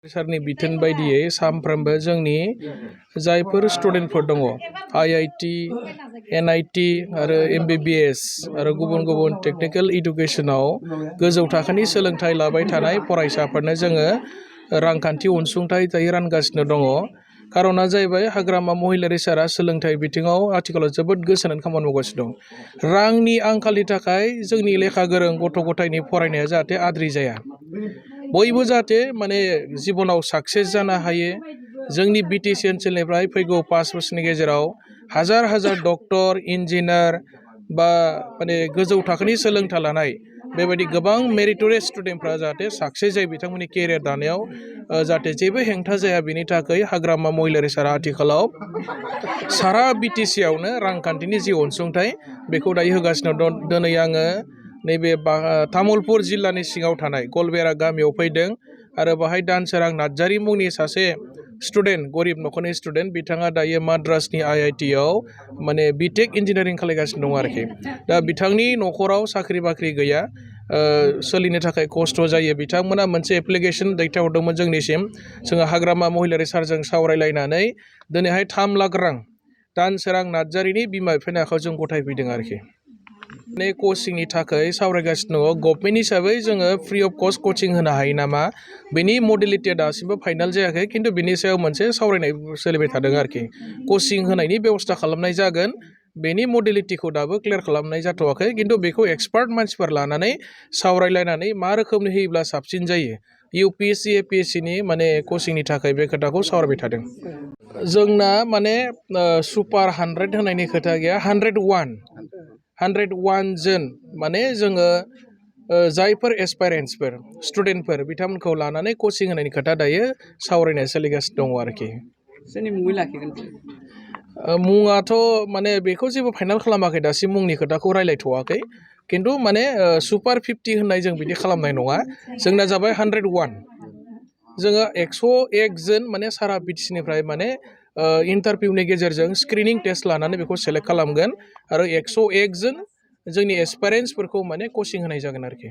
सारनि बिथोन बायदियै सानफ्रोमबो जोंनि जायफोर स्टुडेन्टफोर दङ आईआईटी एनआईटी आरो एमबिबिएस आरो गुबुन गुबुन टेक्निकेल इडुकेसनाव गोजौ थाखोनि सोलोंथाइ लाबाय थानाय फरायसाफोरनो जोङो रांखान्थि अनसुंथाइ दायो रानगासिनो दङ। खारना जाहैबाय हाग्रामा महिलारी सारा सोलोंथाइ बिथिङाव आथिखालाव जोबोद गोसो होनानै खामानि मावगासिनो दं। रांनि आंखालनि थाखाय जोंनि लेखा गोरों गथ' गथायनि फरायनाया जाहाथे आद्रि जाया, बयबो जाहाथे माने जिबनाव साक्सेस जानो हायो। जोंनि बिटिसि ओनसोलनिफ्राय फैगौ 5 बोसोरनि गेजेराव हाजार हाजार डक्टर इन्जिनियार बा माने गोजौ थाखोनि सोलोंथाइ लानाय बेबायदि गोबां मेरिटरियास स्टुडेन्टफ्रा जाहाथे साक्सेस जायो, बिथांमोननि केरियार दानायाव जाहाथे जेबो हेंथा जाया, बेनि थाखाय हाग्रामा महिलारी सारा आथिखालाव सारा बिटिसियावनो रांखान्थिनि जि अनसुंथाइ बेखौ दायो होगासिनो दं। दिनै आङो नैबे तामुलपुर जिल्लानि सिङाव थानाय गलबेरा गामियाव फैदों आरो बाहाय दानसोरां नार्जारी मुंनि सासे स्टुडेन्ट, गरिब नखरनि स्टुडेन्ट, बिथाङा दायो माद्रासनि आईआईटीआव माने बिटेक इन्जिनियारिं खालामगासिनो दं आरोखि। दा बिथांनि नखराव साख्रि बाख्रि गैया, सोलिनो थाखाय खस्थ' जायो। बिथांमोना मोनसे एप्लिकेसन दैथायहरदोंमोन जोंनिसिम। जोङो हाग्रामा महिलारी सारजों सावरायलायनानै दिनैहाय 3 लाख रां दानसोरां नार्जारीनि बिमा बिफानि आखायाव जों गथायफैदों आरोखि। माने कचिंनि थाखाय सावरायगासिनो दङ। गभर्नमेन्ट हिसाबै जोङो फ्रि अफ कस्ट कचिं होनो हायो नामा, बेनि मडेलिटिया दासिमबो फाइनाल जायाखै, खिन्थु बिनि सायाव मोनसे सावरायनाय सोलिबाय थादों आरोखि। कचिं होनायनि बेबस्था खालामनाय जागोन, बेनि मडेलिटिखौ दाबो क्लियार खालामनाय जाथ'वाखै, खिन्थु बेखौ एक्सपार्ट मानसिफोर लानानै सावरायलायनानै मा रोखोमनि होयोब्ला साबसिन जायो, इउपिएससि एपिएससिनि माने कचिंनि थाखाय बे खोथाखौ सावरायबाय थादों। जोंना माने सुपार 100 होनायनि खोथा गैया, 101 जोन माने जोङो जायफोर एसपायरेन्ट्सफोर स्टुडेन्टफोर बिथांमोनखौ लानानै कचिं होनायनि खोथा दायो सावरायनाय सोलिगासिनो दङ आरोखि। सोरनि मुङै लाखिगोन? मुङाथ' माने बेखौ जेबो फाइनाल खालामाखै, दासिम मुंनि खोथाखौ रायलायथ'वाखै, खिन्थु माने सुपार 50 होननाय जों बिदि खालामनाय नङा। जोंना जाबाय 101। जोङो 101 जोन माने सारा बिटिसिनिफ्राय माने इन्टारभिउनि गेजेरजों स्क्रिनिं टेस्ट लानानै बेखौ सेलेक्ट खालामगोन आरो 101 जोन जोंनि एसपायरेन्ट्सफोरखौ माने कचिं होनाय जागोन आरोखि।